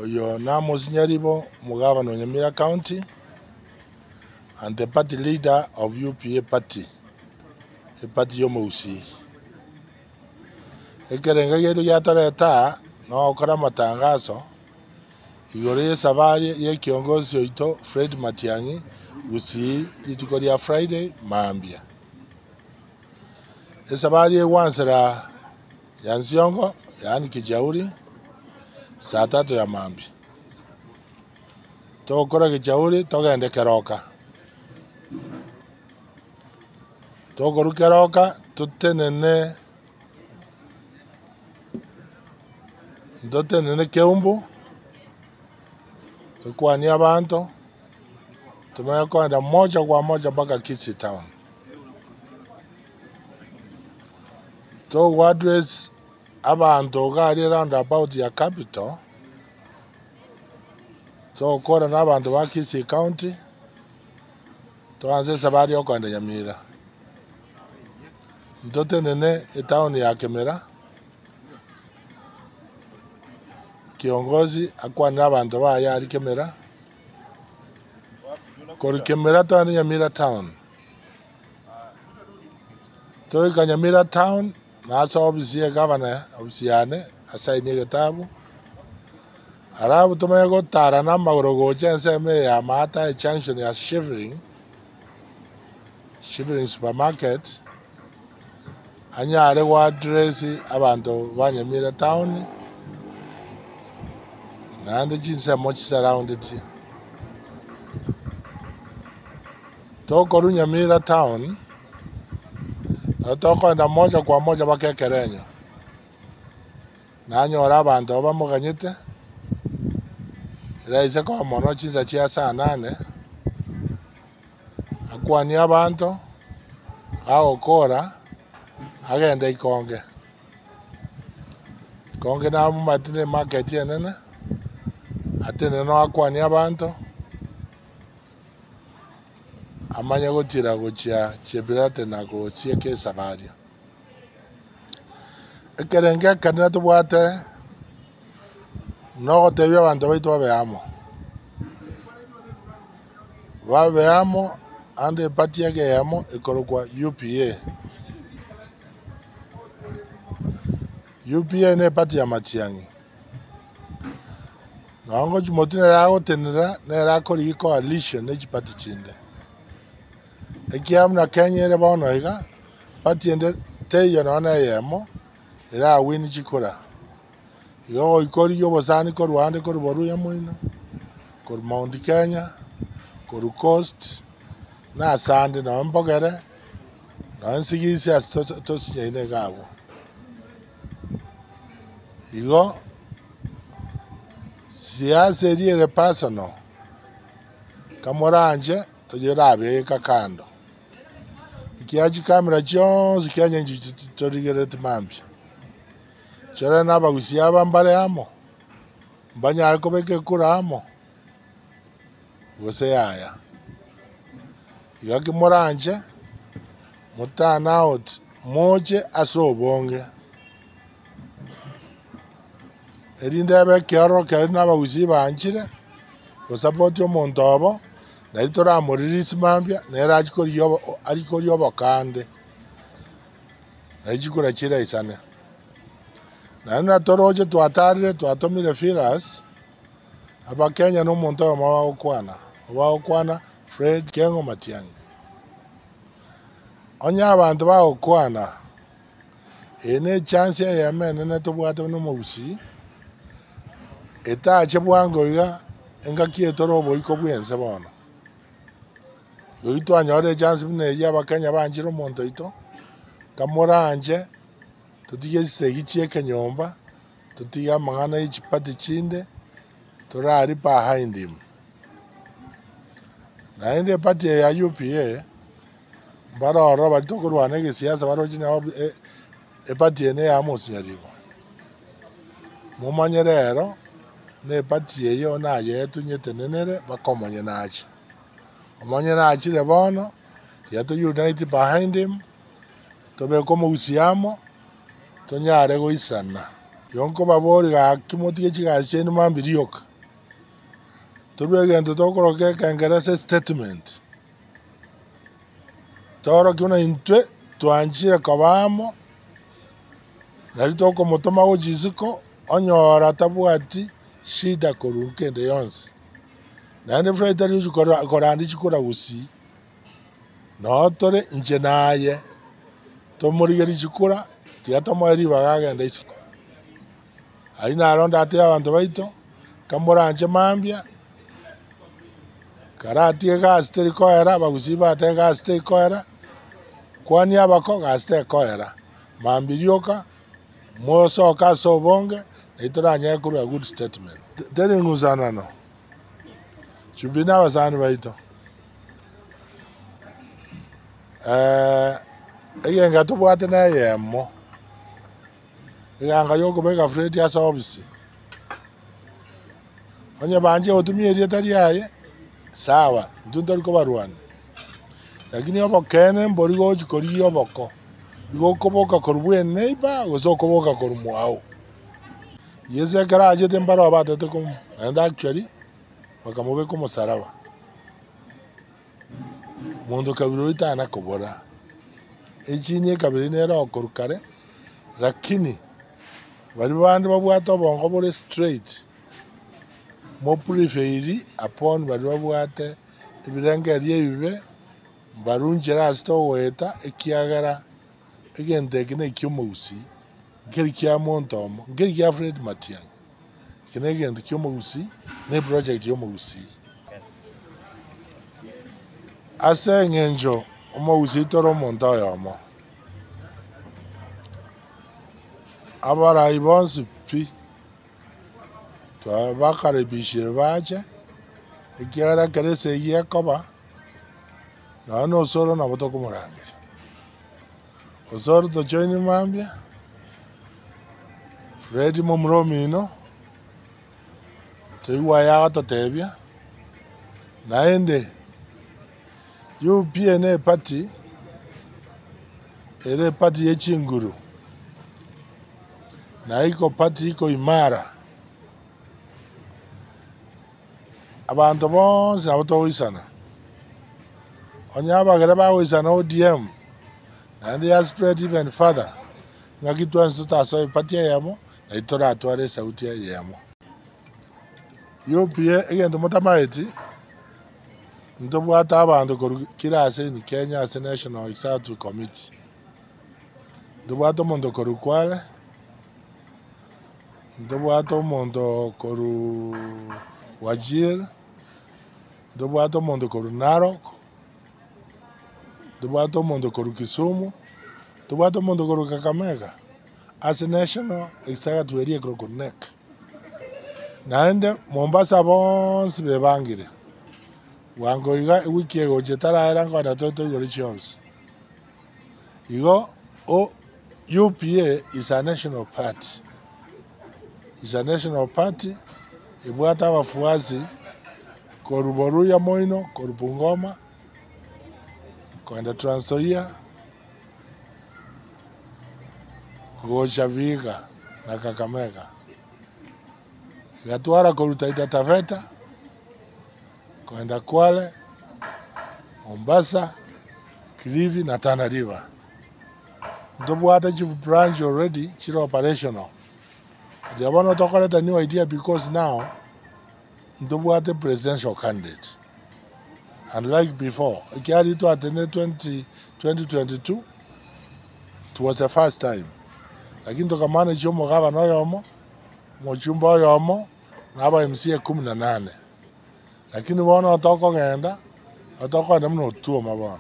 Oyo n'Amos Nyaribo, omogabana o Nyamira County and the party leader of UPA party, eparty y'omogusii. Ekerengo giaito giatoreta aa nogokora amatangaso igoro y'esabari y'ekiongozi oito Fred Matiang'i Gusii rituko ria Friday mambia. Esabari egwansera Nyansiongo, yaani Kijauri, saa tatu ya mambia. Togokora Kijauri togende Keroka. Tokorwa Keroka totenene ntotenene Keumbu, tokwanie abanto, tomanye kogenda moja kwa moja mpaka Kisii town. Togo address abanto iga aria round about ya capital, togokora na abanto ba Kisii county, toanse esabari ya okogenda Nyamira. Ntotenene etown ya Kemera, kiongozi akwane na abanto baye aria Kemera, korwa Kemera togende Nyamira town. Toika Nyamira town, na ase ofisi ya egavana, ofisi yane, asaini egetabu, alafu tomanye gotara na amagoro gocha ensemo eye ya Maata ejunction ya Shivering, Shivering supermarket, anyare go address abanto ba Nyamira town, naende chinsemo chisurroundeti. Tokorwa Nyamira town, nabo tokogenda moja kwa moja mpaka Ekerenyo, nanyora abanto abwo bamoganyete, eraise koba mono chinsa chia saa nane, akwanie abanto, agokora, agende Ikonge. Ikonge namomanyete na emarket enene, atenene noo akwanie abanto. amanye gotira gochia Chebirate na gosieka esabaria. Ekerengo ekenene tobwate nogotebia abanto baito babe amo, babe amo ande eparty egeyemo ekorokwa UPA. UPA ne eparty ya Matiang'i. Nonya ngochia motwe nere agotenena, nere akorigia coalition ne chipati chinde. Ekiagera buna Kenya ere bono iga, party ende teiyo nonya na eyemo, era win chikura. Igo goika origie obosani korwa ande korwa Boruya moino, korwa Mount Kenya, korwa Coast, na ase ande nonya mbogere, nonya nsigisi ase tosi tosinyaine iga abwo. Igo siasa eria ere personal, kamoranche toyerabeka kando, ekiagera chikamera chionsi Kenya inche torigerereti mambia, chore na abagusii aba mbare amo, mbanyare kobeka ekura amo, gose yaya. Iga ki moranche, mo turn out moche ase obonge, erinde ebe ekeororo keria na abagusii banchire, gosapoti omonto obo, nario toramorelease mambia, nere achie korigia obo arie koria obokande, nario chikura chiraisane. Naende natoroche twatarire twatomire feelers. Abakenya nomonto oyomo bagokwana, obagokwana Fred Keng'o Matiang'i. Onye abanto bagokwana, eye ne echance eyemo enene tobwate buna omogusii, etache bwango iga engaki eye tore oboiko bwa ense bono. Igo twanyorire echance buna eyio abakenya banchire omonto oito, kamoranche totige chisegi chia ekenyomba. Totige amang'ana ye chipati chinde, torari behind him. Naende epati eye ya UPA, mbare ororo baria tokorwana egesiasa baroche nabo epati eye neya Amos Nyaribo. Momanye rero, na epati eye nayeetwe nyetenenere mpaka omonyene ache. Omonyene achire bono, tiga to unite behind him, tobeke omogusii amo. Tonyare goisana. Igo nkobaboria gaki motige chigasi chiaino mambia rioka. Torue egento tokoroka ekengeresa estatement, toorokie buna intwe twanchire koba amo, nari tokomotoma gochia isiko, onyora tabwati shida korwa kende yonsi. Naende Fred tari gochia kora korandia chikura gusii, noo tore inche na aye, tomorigerie chikura, tiga tomoe ribaga agende isiko. Ayio naro ndatebie abanto baito, kamoranche mambia, karatige egasi teri koera, abagusii batebe egasi teri koera, kwania abako gasi tekoera, mambia rioka, mosoke ase obonge, nario toranyare korwa a good statement. Teri ng'usanano, chumbi na abasani baito, egenka tobwate na eyemo. Eganga y'okobeka Fred ase ofisi. Onye banchire gotumia erieta riaye, sawa, intwe ntori kobarwania. Lakini obokeene mbori gochi korigia oboko, igo okoboka korwa bwa eneighbour gose okoboka korwa mwao. Yeso ekero achete mbarabwo batete komo naende actually bakamobeka omosaraba. Monto kabere oyio tana kobora, echini ekabere nere okorwa kare, lakini baria bande babwate obongo bore straight, mo prevail upon baria babwate ebirengererio ebibe, mbarunchire ase togoeta ekiagera egento eke na ekiomogusii, nkeri kia monto omo, nkeri kia Fred Matiang'i, eke na egento kia omogusii, na eproject ya omogusii. Ase eng'encho omogusii tore omonto oyomo, abarai bonsi pi twabakaribishire bache, ekiagera ekero esegi ekoba, nonya na osoro nabo tokomorangeria. Osoro tochoini mambia, Fred momura omino. Toigwe aya agototebia, naende UPA ne eparty ere eparty ye chinguru, na iko party iko imara. Abanto bonsi nabo togoisana, onye abagere bagoisana ODM, naende ya spread even further, ng'aki twensi totasoe eparty eyemo, Nari toratware esauti eyemo. UPA egento motamaeti, ntobwate abanto korwa kera ase in Kenya ase National Executive Committee. Ntobwate omonto korwa Kwale, ntobwate omonto korwa Wajir, ntobwate omonto korwa Narok, ntobwate omonto korwa Kisumu, ntobwate omonto korwa Kakamega. Ase National Executive eria ekorokwa NEC. Naende Mombasa bonsi bebangire, bwango iga ewiki egocha etaraera nkogenda tore toigore chiofisi. Igo o UPA is a national party, is a national party ebwate abafuasi korwa Boruya moino, korwa Bungoma, kogenda Trans Nzoia. Gocha Vihiga na Kakamega, egatwara korwa Taita Taveta kogenda Kwale, Mombasa, Kilifi na Tana River. Ntobwate chibranch already chire operational. Riria bono tokoreta new idea because now ntobwate presidential candidate unlike before ekiagera twatenire 20 2022 it was the first time lakini tokamanage omogabana oyomo, omochumba oyomo, na aba MCA kumi na nane. Lakini bono tokogenda, tokogenda buna otuoma bono.